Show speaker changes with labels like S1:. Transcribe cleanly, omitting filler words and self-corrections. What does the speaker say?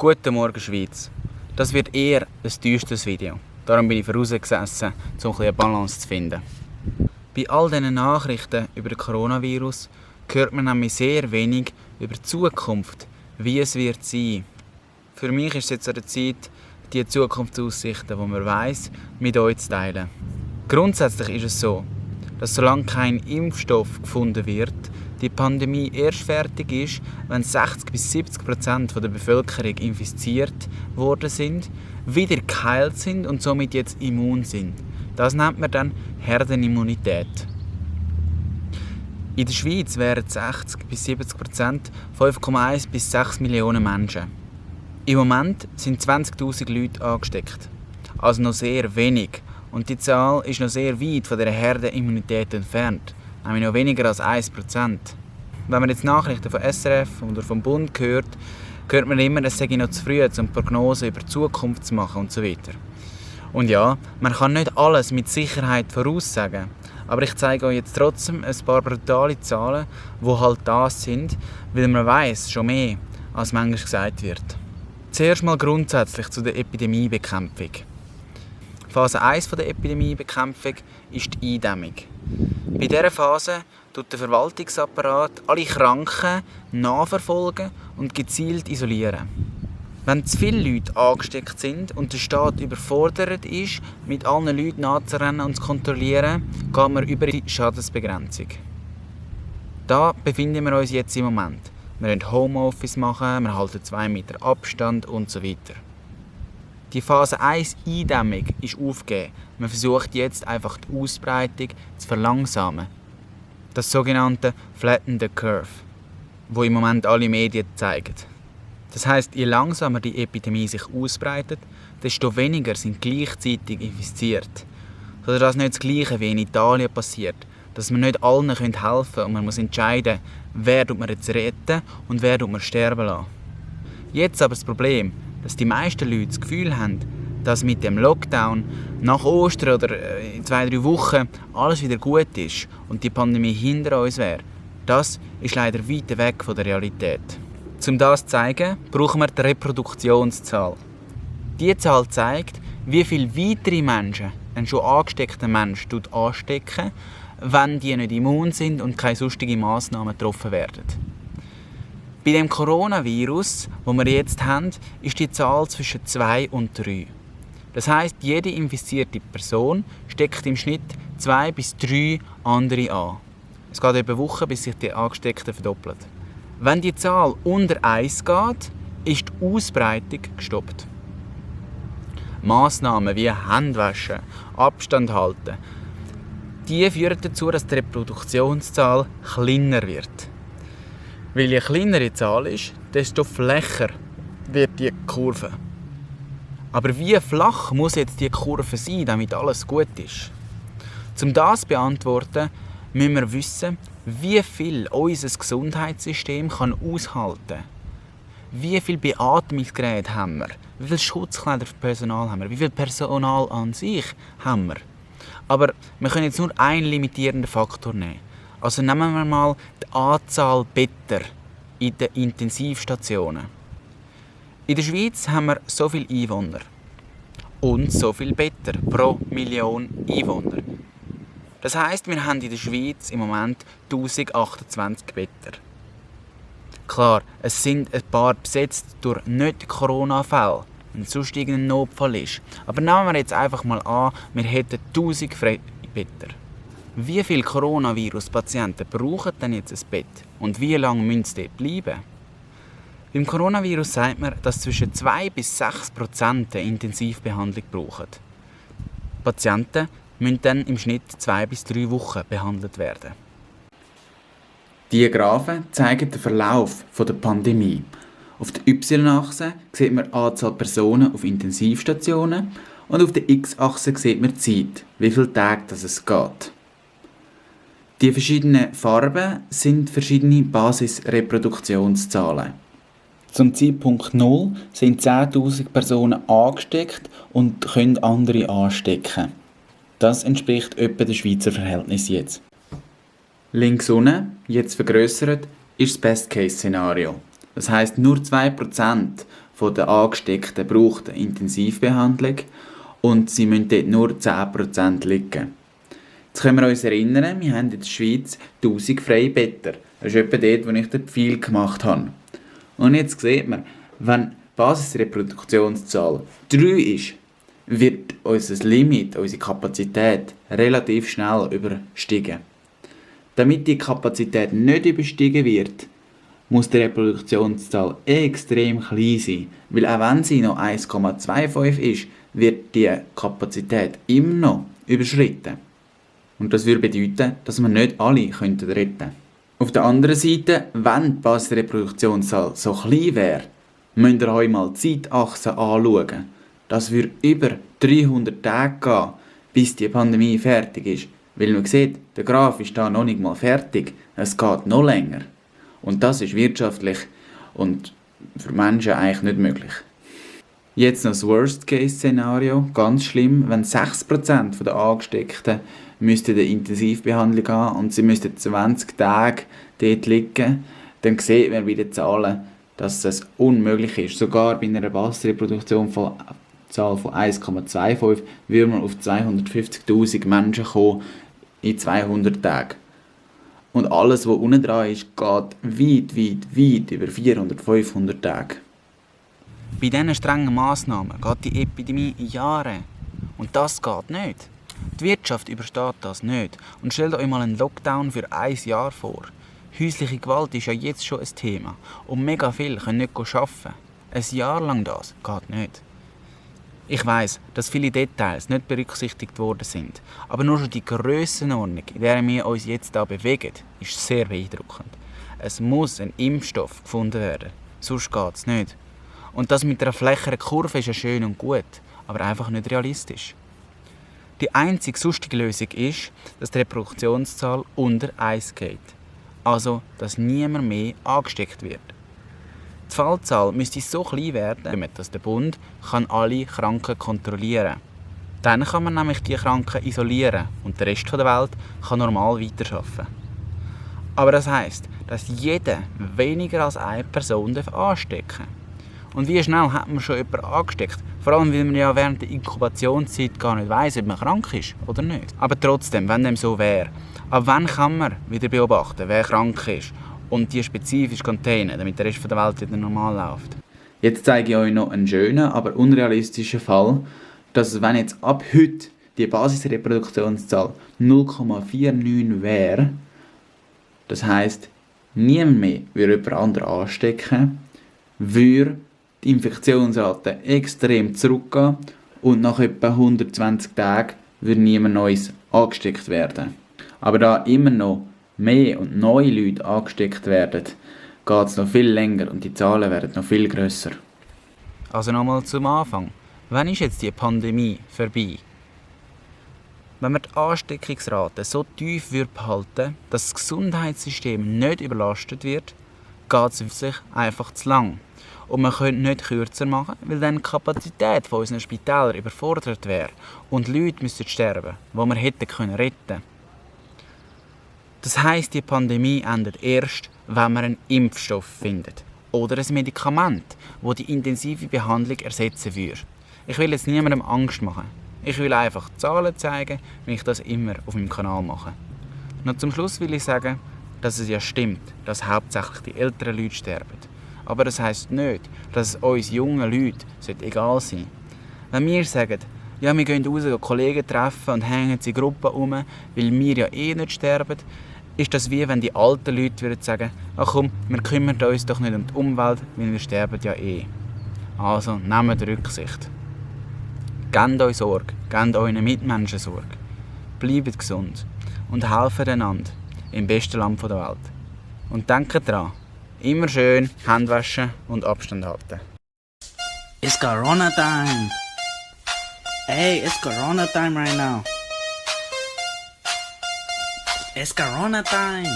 S1: Guten Morgen Schweiz. Das wird eher ein düsteres Video. Darum bin ich vorausgesessen, um ein eine Balance zu finden. Bei all diesen Nachrichten über den Coronavirus hört man nämlich sehr wenig über die Zukunft, wie es wird sein. Für mich ist es jetzt an der Zeit, die Zukunftsaussichten, die man weiss, mit euch zu teilen. Grundsätzlich ist es so, dass solange kein Impfstoff gefunden wird, die Pandemie erst fertig ist, wenn 60-70% der Bevölkerung infiziert worden sind, wieder geheilt sind und somit jetzt immun sind. Das nennt man dann Herdenimmunität. In der Schweiz wären 60-70% 5,1 bis 6 Millionen Menschen. Im Moment sind 20'000 Leute angesteckt. Also noch sehr wenig. Und die Zahl ist noch sehr weit von der Herdenimmunität entfernt. Nämlich noch weniger als 1%. Wenn man jetzt Nachrichten von SRF oder vom Bund hört man immer, es sei noch zu früh, um Prognosen über die Zukunft zu machen und so weiter. Und ja, man kann nicht alles mit Sicherheit voraussagen. Aber ich zeige euch jetzt trotzdem ein paar brutale Zahlen, die halt das sind, weil man weiss schon mehr, als manchmal gesagt wird. Zuerst mal grundsätzlich zu der Epidemiebekämpfung. Phase 1 der Epidemiebekämpfung ist die Eindämmung. Bei dieser Phase tut der Verwaltungsapparat alle Kranken nachverfolgen und gezielt isolieren. Wenn zu viele Leute angesteckt sind und der Staat überfordert ist, mit allen Leuten nachzurennen und zu kontrollieren, geht man über die Schadensbegrenzung. Da befinden wir uns jetzt im Moment. Wir können Homeoffice machen, wir halten 2 Meter Abstand und so weiter. Die Phase 1 Eindämmung ist aufgegeben. Man versucht jetzt einfach die Ausbreitung zu verlangsamen. Das sogenannte Flatten the Curve, wo im Moment alle Medien zeigen. Das heisst, je langsamer die Epidemie sich ausbreitet, desto weniger sind gleichzeitig infiziert. Sodass das nicht das Gleiche wie in Italien passiert, dass man nicht allen helfen kann und man muss entscheiden, wer man jetzt retten und wer man sterben lassen. Jetzt aber das Problem, dass die meisten Leute das Gefühl haben, dass mit dem Lockdown nach Ostern oder in 2-3 Wochen alles wieder gut ist und die Pandemie hinter uns wäre. Das ist leider weit weg von der Realität. Um das zu zeigen, brauchen wir die Reproduktionszahl. Diese Zahl zeigt, wie viele weitere Menschen ein schon angesteckter Mensch anstecken, wenn die nicht immun sind und keine sonstigen Massnahmen getroffen werden. Bei dem Coronavirus, das wir jetzt haben, ist die Zahl zwischen 2 und 3. Das heisst, jede infizierte Person steckt im Schnitt 2 bis 3 andere an. Es geht über Wochen, bis sich die Angesteckten verdoppelt. Wenn die Zahl unter 1 geht, ist die Ausbreitung gestoppt. Massnahmen wie Hände waschen, Abstand halten, die führen dazu, dass die Reproduktionszahl kleiner wird. Weil je kleiner die Zahl ist, desto flächer wird die Kurve. Aber wie flach muss jetzt die Kurve sein, damit alles gut ist? Um das zu beantworten, müssen wir wissen, wie viel unser Gesundheitssystem aushalten kann. Wie viele Beatmungsgeräte haben wir? Wie viel Schutzkleider für Personal haben wir? Wie viel Personal an sich haben wir? Aber wir können jetzt nur einen limitierenden Faktor nehmen. Also nehmen wir mal die Anzahl Betten in den Intensivstationen. In der Schweiz haben wir so viele Einwohner und so viele Betten pro Million Einwohner. Das heisst, wir haben in der Schweiz im Moment 1028 Betten. Klar, es sind ein paar besetzt durch Nicht-Corona-Fälle, wenn sonst irgendein Notfall ist. Aber nehmen wir jetzt einfach mal an, wir hätten 1000 freie Betten. Wie viele Coronavirus-Patienten brauchen denn jetzt ein Bett? Und wie lange müssen sie dort bleiben? Beim Coronavirus sagt man, dass zwischen 2 bis 6% eine Intensivbehandlung brauchen. Die Patienten müssen dann im Schnitt 2 bis 3 Wochen behandelt werden. Die Graphen zeigen den Verlauf der Pandemie. Auf der Y-Achse sieht man die Anzahl Personen auf Intensivstationen und auf der X-Achse sieht man die Zeit, wie viele Tage es geht. Die verschiedenen Farben sind verschiedene Basisreproduktionszahlen. Zum Zeitpunkt 0 sind 10'000 Personen angesteckt und können andere anstecken. Das entspricht etwa dem Schweizer Verhältnis jetzt. Links unten, jetzt vergrössert, ist das Best-Case-Szenario. Das heisst, nur 2% der Angesteckten braucht eine Intensivbehandlung und sie müssen dort nur 10% liegen. Jetzt können wir uns erinnern, wir haben in der Schweiz 1000 Freibetter. Das ist etwa dort, wo ich den Pfeil gemacht habe. Und jetzt sieht man, wenn die Basisreproduktionszahl 3 ist, wird unser Limit, unsere Kapazität relativ schnell überstiegen. Damit die Kapazität nicht überstiegen wird, muss die Reproduktionszahl extrem klein sein, weil auch wenn sie noch 1,25 ist, wird die Kapazität immer noch überschritten. Und das würde bedeuten, dass wir nicht alle retten könnten. Auf der anderen Seite, wenn die Basisreproduktionszahl so klein wäre, müsst ihr euch mal die Zeitachse anschauen. Das würde über 300 Tage gehen, bis die Pandemie fertig ist. Weil man sieht, der Graph ist da noch nicht mal fertig. Es geht noch länger. Und das ist wirtschaftlich und für Menschen eigentlich nicht möglich. Jetzt noch das Worst-Case-Szenario. Ganz schlimm, wenn 6% der Angesteckten müssten in Intensivbehandlung gehen und sie müssten 20 Tage dort liegen, dann sieht man bei den Zahlen, dass es unmöglich ist. Sogar bei einer Basisreproduktion von 1,25 würde man auf 250'000 Menschen kommen in 200 Tagen. Und alles, was unten dran ist, geht weit über 400, 500 Tage. Bei diesen strengen Massnahmen geht die Epidemie in Jahre. Und das geht nicht. Die Wirtschaft übersteht das nicht. Und stellt euch mal einen Lockdown für 1 Jahr vor. Häusliche Gewalt ist ja jetzt schon ein Thema. Und mega viele können nicht arbeiten. Ein Jahr lang das geht nicht. Ich weiss, dass viele Details nicht berücksichtigt worden sind. Aber nur schon die Grössenordnung, in der wir uns jetzt hier bewegen, ist sehr beeindruckend. Es muss ein Impfstoff gefunden werden. Sonst geht es nicht. Und das mit einer flächeren Kurve ist ja schön und gut, aber einfach nicht realistisch. Die einzige sonstige Lösung ist, dass die Reproduktionszahl unter 1 geht. Also, dass niemand mehr angesteckt wird. Die Fallzahl müsste so klein werden, dass der Bund alle Kranken kontrollieren kann. Dann kann man nämlich die Kranken isolieren und der Rest der Welt kann normal weiterarbeiten. Aber das heisst, dass jeder weniger als eine Person anstecken darf. Und wie schnell hat man schon jemanden angesteckt? Vor allem, weil man ja während der Inkubationszeit gar nicht weiss, ob man krank ist oder nicht. Aber trotzdem, wenn dem so wäre, ab wann kann man wieder beobachten, wer krank ist und die spezifisch containen, damit der Rest der Welt wieder normal läuft? Jetzt zeige ich euch noch einen schönen, aber unrealistischen Fall, dass wenn jetzt ab heute die Basisreproduktionszahl 0,49 wäre, das heisst, niemand mehr würde jemand anderen anstecken, würde die Infektionsrate extrem zurückgehen und nach etwa 120 Tagen würde niemand Neues angesteckt werden. Aber da immer noch mehr und neue Leute angesteckt werden, geht es noch viel länger und die Zahlen werden noch viel grösser. Also nochmal zum Anfang. Wann ist jetzt die Pandemie vorbei? Wenn wir die Ansteckungsrate so tief behalten, dass das Gesundheitssystem nicht überlastet wird, geht es sich einfach zu lang. Und wir können nicht kürzer machen, weil dann die Kapazität von unseren Spitälern überfordert wäre und Leute müssten sterben, die wir hätten retten können. Das heisst, die Pandemie endet erst, wenn man einen Impfstoff findet oder ein Medikament, das die intensive Behandlung ersetzen würde. Ich will jetzt niemandem Angst machen. Ich will einfach Zahlen zeigen, wie ich das immer auf meinem Kanal mache. Noch zum Schluss will ich sagen, dass es ja stimmt, dass hauptsächlich die älteren Leute sterben. Aber das heisst nicht, dass es uns jungen Leuten egal sein sollte. Wenn wir sagen, ja, wir gehen raus, Kollegen treffen und hängen in Gruppen um, weil wir ja eh nicht sterben, ist das wie wenn die alten Leute würden sagen, ach komm, wir kümmern uns doch nicht um die Umwelt, weil wir sterben ja eh. Also nehmt Rücksicht. Gebt euch Sorge, gebt euren Mitmenschen Sorge. Bleibt gesund und helft einander im besten Land der Welt. Und denkt dran, immer schön Hände waschen und Abstand halten.
S2: It's Corona time! Hey, it's Corona time right now! It's Corona time!